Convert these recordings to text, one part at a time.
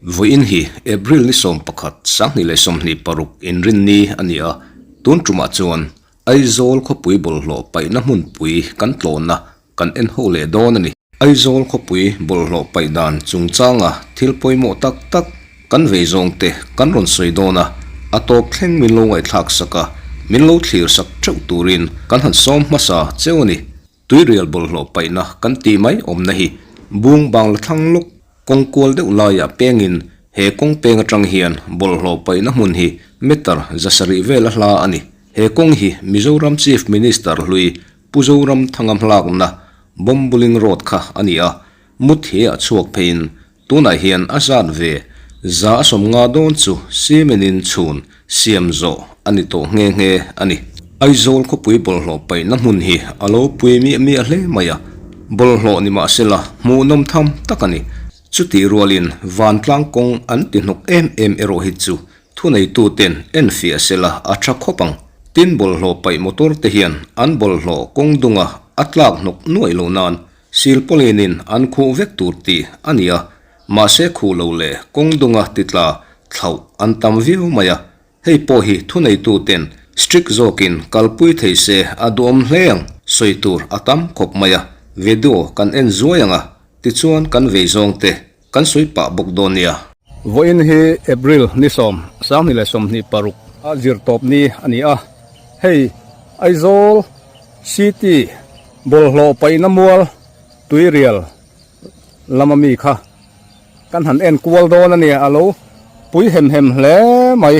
Vawiin hi April ni 11, 2026 inrinni a ni a, tun tumah chuan Aizawl khawpui bawlhhlawh paihna hmunpui kan tlawhna kan en ho leh dawn a ni. Aizawl khawpui bawlhhlawh paih dan chungchanga thil pawimawh tak tak kan vei zawng te kan rawn sawi dawn a, a tawp thleng min lo ngaihthlak sak a, min lo thlir sak theuh turin kan han sawm hmasa cheu a ni. Tuirial bawlhhlawh paihna kan tih mai awmna hi bung bangla thlang lawk kawng kual deuh laiah pengin he kawng peng atang hian bawlhhlawh paihna hmun hi meter zasarih vel a hla a ni. He kawng hi Mizoram Chief Minister hlui Pu Zoram Thanga hmalakna Bombuling Road kha a ni a, Muthi a chhuak pheiin tunah hian a zat ve za a 50 dawn chu cement in chhun siam zawh a ni tawh nghe nghe a ni. Aizawl khawpui bawlhhlawh paihna hmun hi a lo pui miah miah hle mai a, bawlhhlawh ni mahsela hmuhnawm tham tak a ni. Chutih rualin vantlang kawng an ti hnawk em em erawh hi chu Thuneituten enfiah sela a tha khawp ang. Tin bawlhhlawh paih motor te hian an bawlhhlawh kawng dunga a tlak hnawk nuaih lo nan silpawlinin an khuh vek tur tih a ni a, mahse khuh lo leh kawng dunga titla thlauh an tam viau mai a, hei pawh hi thuneituten strict zawkin kalpui thei se a duhawm hle ang. Sawi tur a tam khawp mai a, video kan en zuai ang a, tichuan kan vei zawng te Kan sawi pah bawk dawn nia. Vawiin hi April ni sawm, 2026 a zir tawp ni a ni a, hei Aizawl City bawlhhlawh paihna mual Tuirial lama mi kha kan han en kual dawn a ni, a lo pui hem hem hle mai.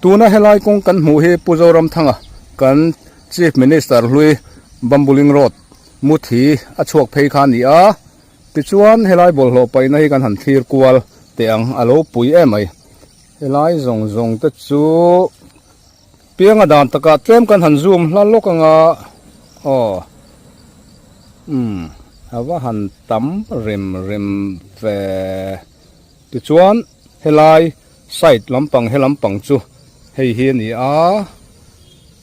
Tuna helai kawng kan hmuh hi Pu Zoramthanga kan Chief Minister hlui Bambuling Road Muthi a chhuak phei kha a ni a. Tichuan helai bawlhhlawh paihna hi kan han thlir kual teh ang a lo pui em mai. Helai zawng zawng te chu pianga dan takah tlem kan han zoom hla lawk anga aw umm a va han tam rem rem ve. Tichuan helai side lampang he lampang chu hei hi a ni a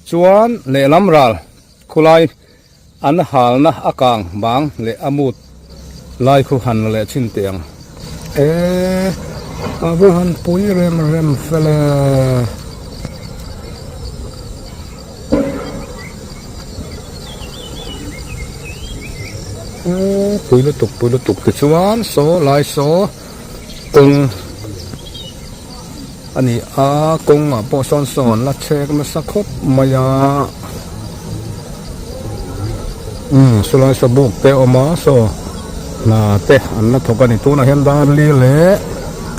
chuan lehlam ral khulai. An halna a kang bang leh a mut lai khu han la leh thin teh ang. E a va han pui rem rem fel e. E pui lutuk pui lutuk tichuan saw lai saw kawng a ni a kawngah pawh sawn sawn la chhek nasa khawp mai a umm sawlai saw buk te a awm a saw hna te an la thawk a ni tunah hian dar li leh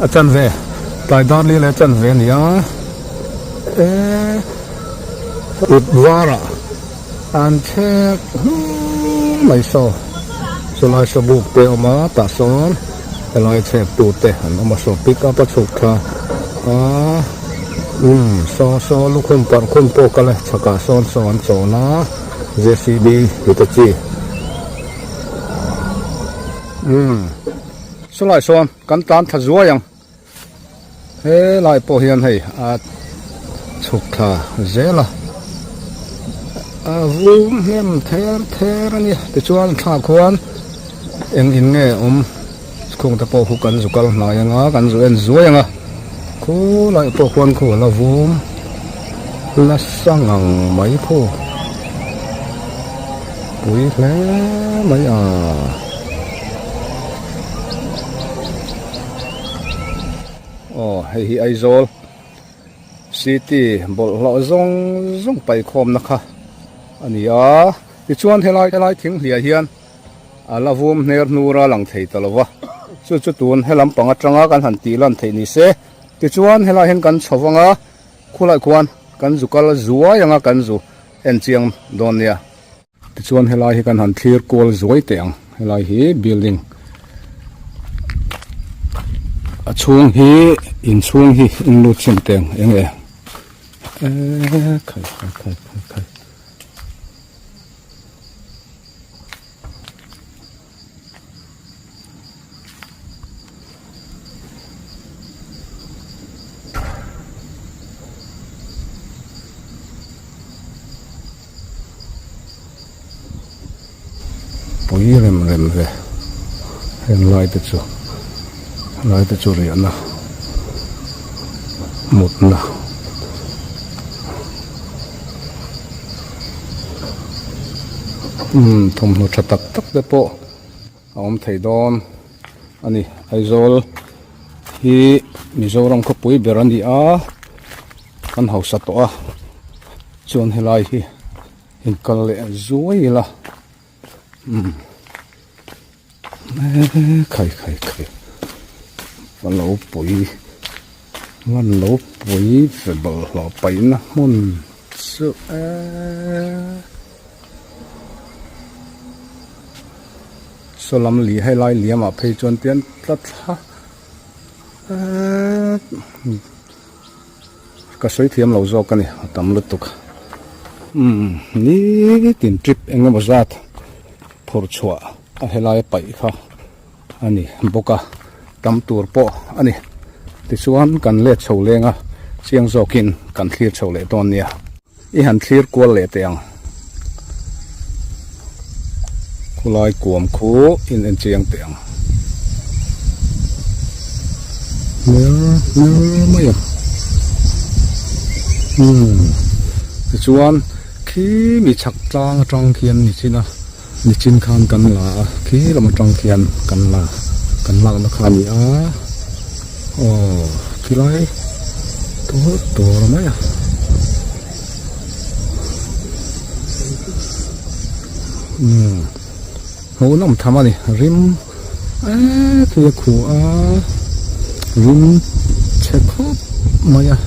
a chanve tlai dar li leh a chanve a ni a eee kut varah an chhek hlur mai saw sawlai saw buk te a awm a tah sawn. Helai chhep tu te an awm a saw pick up a chhuk thla a umm saw saw lukhum parh khum pawh kal e chhakah sawn saw an chawl a J_C_B tih te chi umm sawlai sawn kan tlan thla zuai ang helai pawh hian hei a chhuk thla zel a a vum hnem ther ther a ni tichuan thla khuan eng in nge awm chhung te pawh khu kan zu kal hnai anga kan zu en zuai anga khulai pawh khuan khu a la vum nasa ngang mai khu pui hle mai a. Aw hei hi Aizawl City bawlhhlawh zawng zawng paihkhawmna kha a ni a tichuan helai helai thing hliah hian a la vum hner hnur a lang thei ta lo va chu chu tun he lampang atanga kan han tih lan theih ni se tichuan helai hian kan chho vang a khulai khuan kan zu kal zuai anga kan zu en chiang dawn nia. Tichuan helai hi kan han thlir kual zuai teh ang helai hi building a chhung hi inchhung hi in lut chhin teh ang eng nge eee khai khai khai khai khai. Pui rem rem ve heng lai te chu lai te chu riahna mutna. Umm thawmhnaw tha tak tak te pawh a awm thei dawn a ni Aizawl hi Mizoram khawpui ber a ni a kan hausa tawh a chuan helai hi inkal leh zuai ila umm khai khai khai va lo pui van lo pui ve bawlhhlawh paihna hmun chu eee saw lam li helai liamah phei chuan tian tla thla eee. Ka sawi thiam lo zawk a ni, a tam lutuk. Umm, nitin trip eng emaw zat phur chhuah a helai paih kha a ni bawk a, tam tur pawh a ni. Tichuan kan let chho leng a, chiang zawkin kan thlir chho leh dawn nia. I han thlir kual leh teh ang. Khulai kuam khu in en chiang teh ang. Hmer hmer mai a. Umm tichuan khi mi chhak tlang atang khian nichin a nichin khan kan la a khi lam atang khian kan la kan lakna kha a ni a aw khilai tur tur mai a. Umm hmuhnawm tham a ni rim eee tui a khu a rim chhe khawp mai a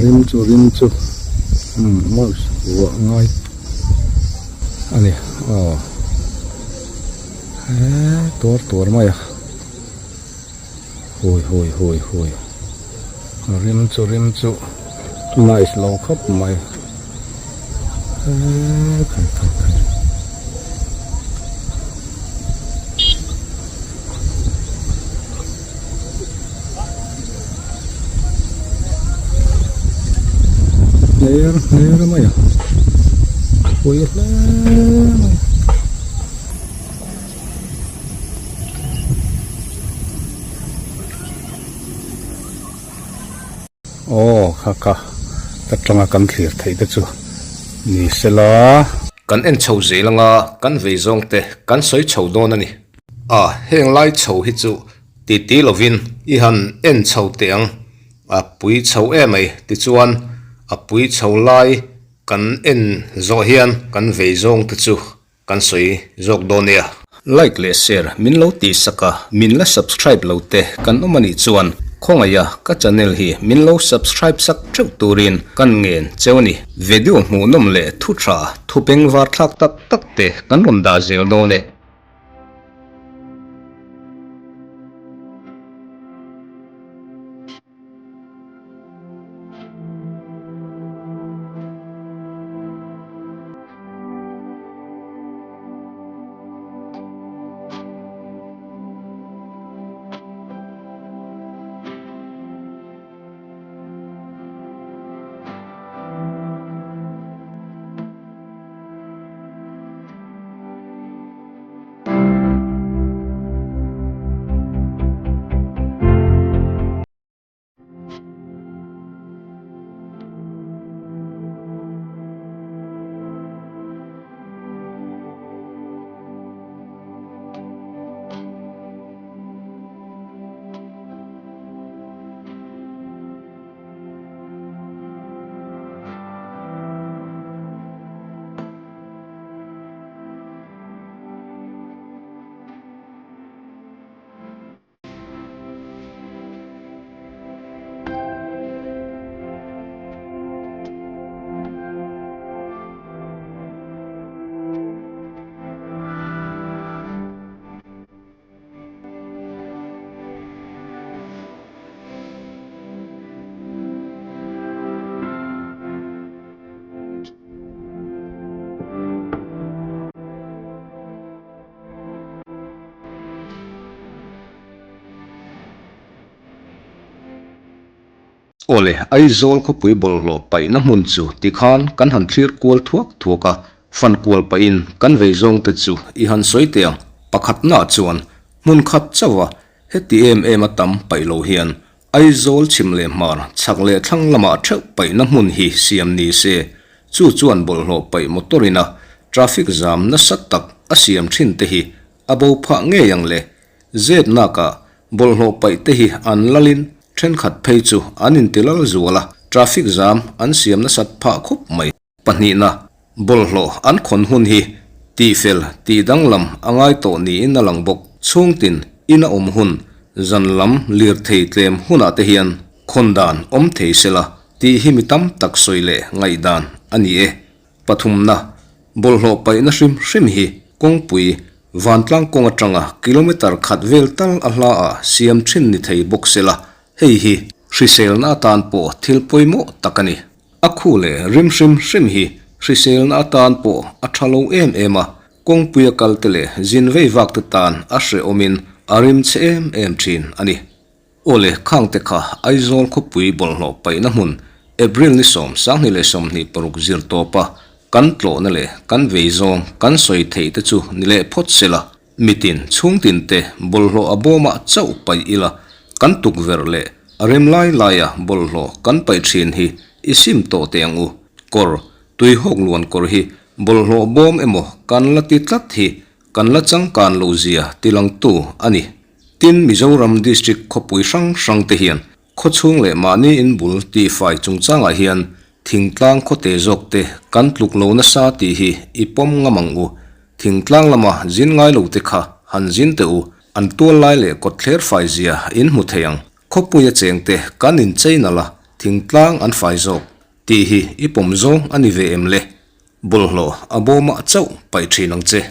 rim chu rim chu umm mask vuah ngai a ni aw eee tuar tuar mai a. Hui hui hui hui rim chu rim chu nice lo khawp mai eee khai khai khai hner hner mai a pui hle mai. Aw kha ka ka tanga kan thlir theih te chu ni sela. Kan en chho zel anga kan vei zawng te kan sawi chho dawn a ni. A heng lai chho hi chu titi lovin i han en chho teh ang a pui chho em mai tichuan a pui chho lai kan en zawh hian kan vei zawng te chu Kan sawi zawk dawn nia. Like leh share min lo tih sak a, min la subscribe lo te kan awm anih chuan khawngaih a ka channel hi min lo subscribe sak theuh turin kan ngen cheu a ni. Video hmuhnawm leh thu tha, thu bengvar thlak tak tak te kan rawn dah zel dawn e. Awle, Aizawl khawpui bawlhhlawh paihna hmun chu tikhan kan han thlir kual thuak thuak a. Fan kual pahin kan vei zawng te chu i han sawi teh ang. Pakhatnaah chuan hmun khat chauh a, heti em em a tam paih lo hian Aizawl chhim leh hmar chhak leh thlang lamah theuh paihna hmun hi siam ni se, chu chuan bawlhhlawh paih motor ina traffic jam nasa tak a siam thin te hi a bo phah ngei ang le. Zep nakah bawlhhlawh paih te hi an lalin thenkhat phei chu an inti lal zual a, traffic jam an siam nasat phah khawp mai. Pahnihna, bawlhhlawh an khawn hun hi tihfel tih danglam a ngai tawh niin a lang bawk. Chhungtin ina awm hun, zan lam lirthei tlem hunah te hian khawn dan awm thei sela tih hi mi tam tak sawi leh ngaihdan a ni e. Pathumna, bawlhhlawh paihna hrim hrim hi kawngpui vantlang kawng atanga kilometre khat vel tal a hla ah siam thin ni thei bawk sela, hei hi hriselna atan pawh thil pawimawh tak a ni. A khu leh rim hrim hrim hi hriselna atan pawh a tha lo em em a, kawngpuia kalte leh zin vei vakte tan a hrehawmin a rim chhe em em thin a ni. Awle khangte kha Aizawl khawpui bawlhhlawh paihna hmun April ni 10 2026 zir tawpa kan tlawhna leh kan vei zawng kan sawi theih te chu ni leh phawt sela, Mitin chhungtin te bawlhhlawh a bawmah chauh paih ila, kan tukverh leh a rem lai laia bawlhhlawh kan paih thin hi i sim tawh teh ang u. Kawr, tuihawk luan kawr hi bawlhhlawh bawm emaw kan la ti tlat hi kan la changkan lo zia tilangtu a ni. Tin, Mizoram District khawpui hrang hrang te hian khawchhung leh mahni inbul tihfai chungchangah hian thingtlang khawte zawk te kan tluk lo nasa tih hi i pawm ngam ang u. Thingtlang lama zin ngai lo te kha han zin teh u, an tual lai leh kawtthler fai zia in hmu thei ang. Khawpuia cheng te kan inchei nalh a, thingtlang an fai zawk tih hi i pawm zawng a ni ve em le? Bawlhhlawh a bawmah chauh paih thin ang che.